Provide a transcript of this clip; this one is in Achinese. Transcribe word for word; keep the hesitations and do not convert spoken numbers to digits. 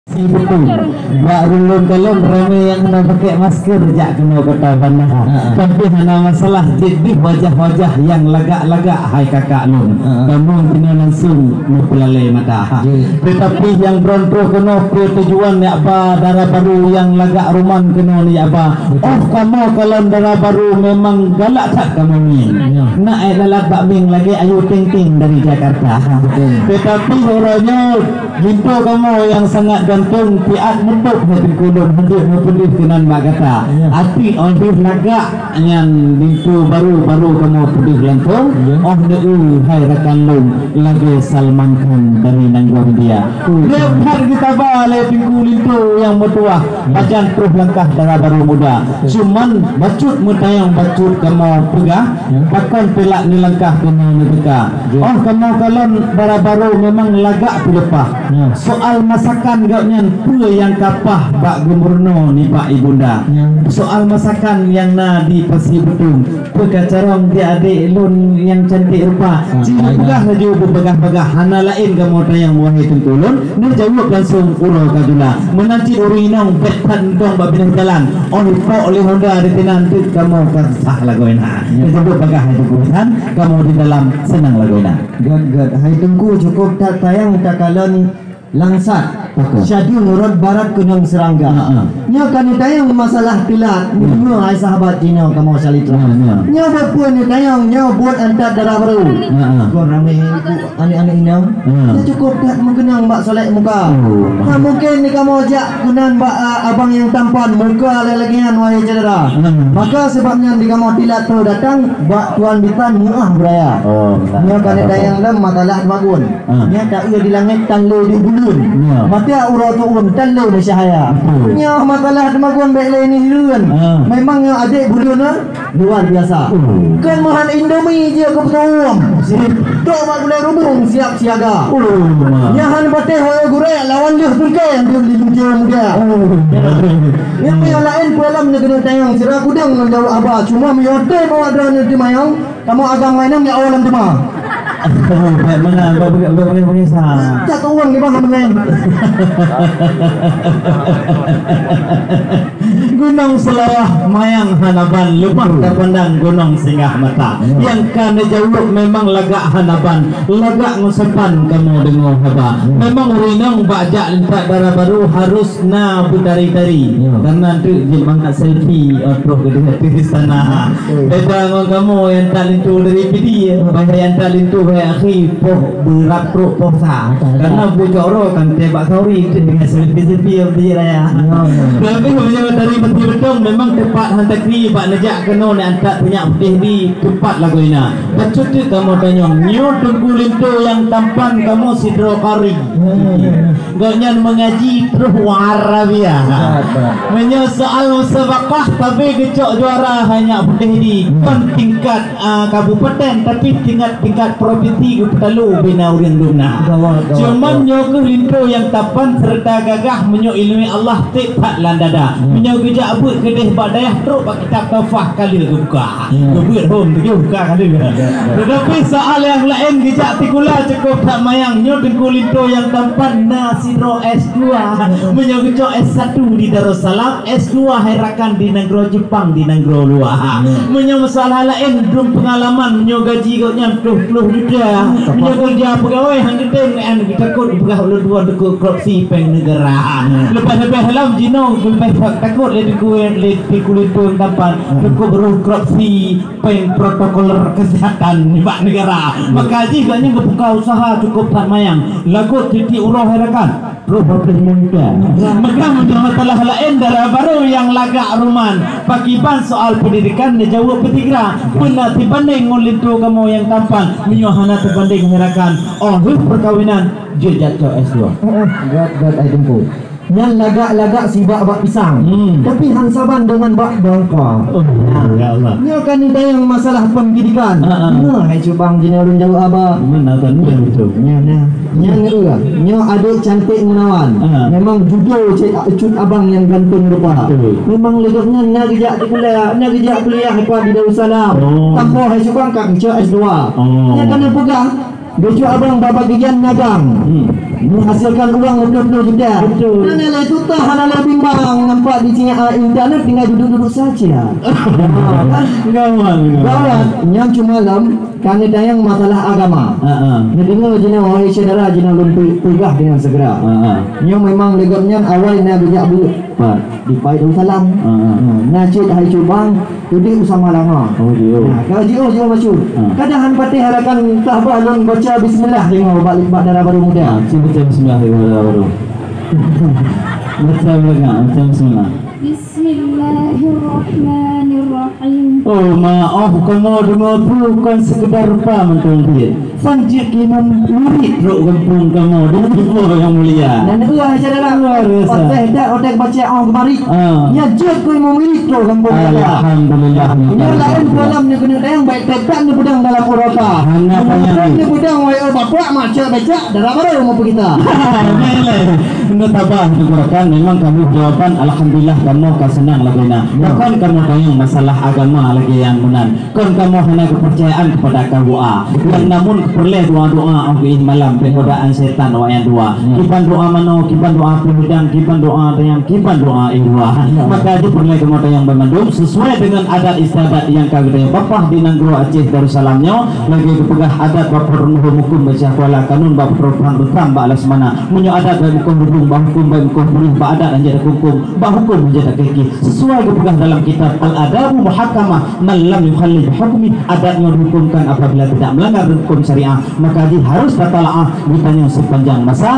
Betul. Bak rulon kalon ramé nyang hana pakai masker jak keunoe kota Banda. Ha, ha. Tapi hana masalah, jeuet deuh wajah-wajah nyang lagak-lagak hai kakak lôn. Ha, ha. Kamoe keunoe langsung meupeulalée mata. Ya. Tetapi nyang droeneuh keunoe peue tujuan jak ba dara barô nyang lagak ruman keunoe jak ba. Betul. Oh, kamoe kalon dara barô memang galak that kamoe mieng. Ya. Na ék lalat bak mieng lagée Ayu Ting Ting dari Jakarta. Betul. Tetapi uroe nyoe Linto kamoe nyang sangat ganteng, siat meutup hai Teungku lôn, hanjeuet meupeudeuh keunan bak gata. Ya. Até óh lheueh lagak nyan linto barô-barô kamoe peudeuh langsung, ya, óh lheueh hai rakan lôn lagée Salman Khan dari nanggroe India. Betul. Lheueh that geutaba lé Teungku linto nyang meutuah, ya, pajan troh langkah dara barô muda. Betul. Cuman bacut meutanyong bacut kamoe peugah, ya, pakon peulak neulangkah keunoe neuteuka. Ya. Oh, kamoe kalon dara barô memang lagak peuleupah. Ya. Soal masakan gobnyan peue nyang ka paih bak geumeurunoe nibak ibunda. Ya. Soal masakan nyang na di Pasi Beutong, peue ka carông di adék lôn nyang cantik rupa. Ah, ci peugah laju beubagah-bagah, hana laén kamoe tanyong wahai Teungku lôn, neujaweueb langsung uroe ka jula. Meunan cit ureueng inong bèk that mantong bak binéh jalan. Oh, ipok lé Honda di sinan teuk kamoe ka sah lagoina. Ya. Neujaweueb bagah hai Teungku, kamoe di dalam seunang lagoina. Gèt, gèt. Hai Teungku, cukôp that sayang takalon langsat. Pakon? Syadun rot barat keunong seurangga. Ha, ha. Nyoe ka neutanyong masalah teulat. Ya. Nyoe hai sahabat jinoe kamoe calitra. Ya, ya. Nyoe buet peue neutanyong, nyoe buet antat dara barô. Ha, ha. Kon ramé ibu aneuk-aneuk inong. Ha. Nyoe cukôp that meukeunong bak solek muka. Oh. Ha, mungken di kamoe jak keunan bak, a, abang nyang tampan muka lagèe nyan wahai syedara. Ha. Maka sabab nyan di kamoe teulat troh datang bak tuan bisan meu'ah beuraya. Oh, betul. Nyoe ka neutanyong lom masalah teumagun. Ah. Nyan ka eu di langét tan le di buleuen. Ya. Mata uroe tu'un tan le meucahaya. Betul. Nyoe masalah teumagun bèk lé neuhireuen. Ah. Memang nyoe adék buleuen, ah, luar biasa. Oh. Kan meuhan Indomie jeuet keu peutuwôm. Sip. Dok bak gulai rubung siap siaga. Oh, ma. Nyan han patéh woe gurèe lawan lheueh bungkèe deuh di bungkèe muda. Oh. Nyan nyang laén peue lom neukeuneuk tanyong sira kudang ngon jaweueb haba. Cuma meunyoe teuh bahwa droeneuh teumayong, kamoe agam mainan di awak lam teuma. Baik mana, baik, baik, baik, baik, baik, sa. Tak tahu orang di mana, mana. Gunong Seulawah mayang hana ban, leupah tapandang Gunong Singgah Mata. Hmm. Nyang ka neujaweueb memang lagak hana ban, lagak ngon sopan kamoe deungoe haba. Hmm. Memang ureueng inong bak jak lintak dara barô harôh na beutari-tari. Ya. Karena tu jeuet mangat selfie, oh, troh keudeh di sana. Betul. Beda ngon kamoe nyang tak linto dari Pidie, ya, bahkan nyang tak linto dari akhi poh beurap trok poh sa. Betul. Karena bocok roh kan teh bak sauri dengan selfie-selfie yang di raya. Ya, ya. Tapi meunyoe dari Pidie Beutong memang teumpat han takri bak neujak keunoe neuantak teunyak putéh di teumpat lagoina. Bacut teuk kamoe tanyong, nyoe Teungku Linto nyang tampan kamoe sidroe kari. Hmm. Gobnyan meungaji troh u Arabia. Betul. Meunyoe soal musabaqah, sabe geucok juara hanya putéh di, hmm, kon tingkat, ah, kabupaten, tapi tingkat, tingkat provinsi geupeutalo bina ureueng dum na. Gawat, gawat, cuman gawat. Nyoe keuh linto nyang tampan serta gagah meunyoe ileumèe Allah tiep that lam dada. Hmm. Meunyoe geujak beuet keudeh bak dayah trok bak kitab Tuhfah ka lheueh geubuka. Hmm. Geubeuet hom teungoh buka ka lheueh. Ya, ya. Tetapi soal nyang laén geujak sikula cukôp that mayang. Nyoe Teungku Linto nyang tampan na sidroe S dua. Hmm. Meunyoe geucok S satu di Darussalam, S dua hai rakan di nanggroe Jepang, di nanggroe luwa. Hmm. Meunyoe masalah laén dum peungalaman, meunyoe gaji gobnyan ploh ploh juta. Hmm, meunyoe keureuja peugawai han geutem, han geutakot geupeugah ulôn dua deungon korupsi péng neugara. Hmm. Leubeh-leubeh lom jinoe leubeh takot lé Teungku, lé Teungku Linto tampan. Hmm. Cukup roh korupsi péng protokoler kesehatan nibak negara. Hmm. Maka jih gobnyan geubuka usaha cukôp that mayang. Lagot tiep-tiep uroe hai rakan. Roh babeh mungka. Maka meunyoe masalah laén dara barô nyang lagak ruman. Pakiban soal pendidikan neujaweueb peusigra. Beuna sibandéng ngon linto kamoe nyang tampan. Meunyoe hana teubandéng hai rakan, oh lheueh peukawinan jeuet jak cok S dua. Heeh, gèt, gèt ai Teungku. Nyan lagak-lagak sibak bak pisang. Hmm. Tapi han saban deungon bak bangka. Oh, ya Allah. Nyoe kan tanyong masalah pendidikan. Ha, ha. Nah, hai cubang jinoe ulôn jaweueb haba. Mana tanya itu? Nyan, nyan. Nyan, nyan, nyoe adék cantik menawan. Ha. Memang judô cit cut abang nyang ganteng rupa. Betul. Memang lé gobnyan na geujak sikula, na geujak kuliah di Darussalam. Oh. Tanpa hai cubang ka geucok S dua. Oh. Nyan kan peugah Besok abang bak bagian dagang. Hmm. Menghasilkan uang dua puluh juta. Betul. Hana lé tutah, hana lé bimbang. Nampak di sini, ah, internet tinggal duduk-duduk saja. Gawat, gawat. Gawat. Nyang cuma lom, kami tanyong masalah agama. Ha, ha. Nyoe deungoe jinoe, wahai syedara, jinoe lôn pe-, peugah dengan segera. Ha, ha. Nyoe memang lé gobnyan awai na geujak buet. Pat. Di Paet Darussalam. Ha, ha. Ha, na cit hai cubang, udép Usama Lama. Oh, jiôh. Nah, kalau jiôh, jiôh masyhur. Ha. Kadang han patéh rakan sahabat lôn baca bismillah deungoe bak, bak dara barô muda. Ha, cuba baca bismillah deungoe dara barô. Baca lagak, baca bismillah. Bismillahirrahmanirrahim. Oh, maoh, kamoe deungoe peue kon sekedar rupa mantong jeuet. San jeuet keu imum wirid trok gampông kamoe deungon tuboh nyang mulia. Dan dua syedara. Luar biasa. Patéh dak otak baca oh kemari. Ah. Nya jeuet keu imum wirid trok gampông. Alhamdulillah. Nyoe laén peue lom nyoe keuneuk tayang baik tetan nyoe peudong dalam uroka. Hana panyang. Nyoe peudong wai oh bapak mak cak becak dara barô meupeu kita. Nyoe lé. Nyoe tabah di uroka memang kamoe jawaban alhamdulillah kamoe ka seunang lagèe na. Ya. Bahkan kamoe tanyong masalah agama lagèe nyang meunan. Kon kamoe hana keupeurcayaan keupada K U A. Betul. Nyang namun peureulèe doa-doa 'oh geuéh malam, bèk godaan setan awak nyan dua. Hmm. Kiban doa manoe, kiban doa peunghidang, kiban doa dayang, kiban doa éh dua. Hmm. Maka jih peureulèe kamoe tanyong banmandum sesuai deungon adat istiadat nyang ka geutanyong papah di nanggroe Aceh Darussalam nyoe, lagèe geupeugah adat bak peurunoe huköm bak Syiah Kuala, kanun bak peurunoe prang bak Laksamana. Meunyoe adat bak mukoh rubung, bak huköm bak mukoh purih, bak adat hanjeuet takungkung, bak huköm hanjeuet takiki. Sesuai geupeugah dalam kitab Al-Adabu Muhakkamah, man lam yukhalif hukmi, adat nyoe dihukumkan apabila tidak melanggar hukum syariah, maka jih harus tatalaah geutanyoe sepanjang masa.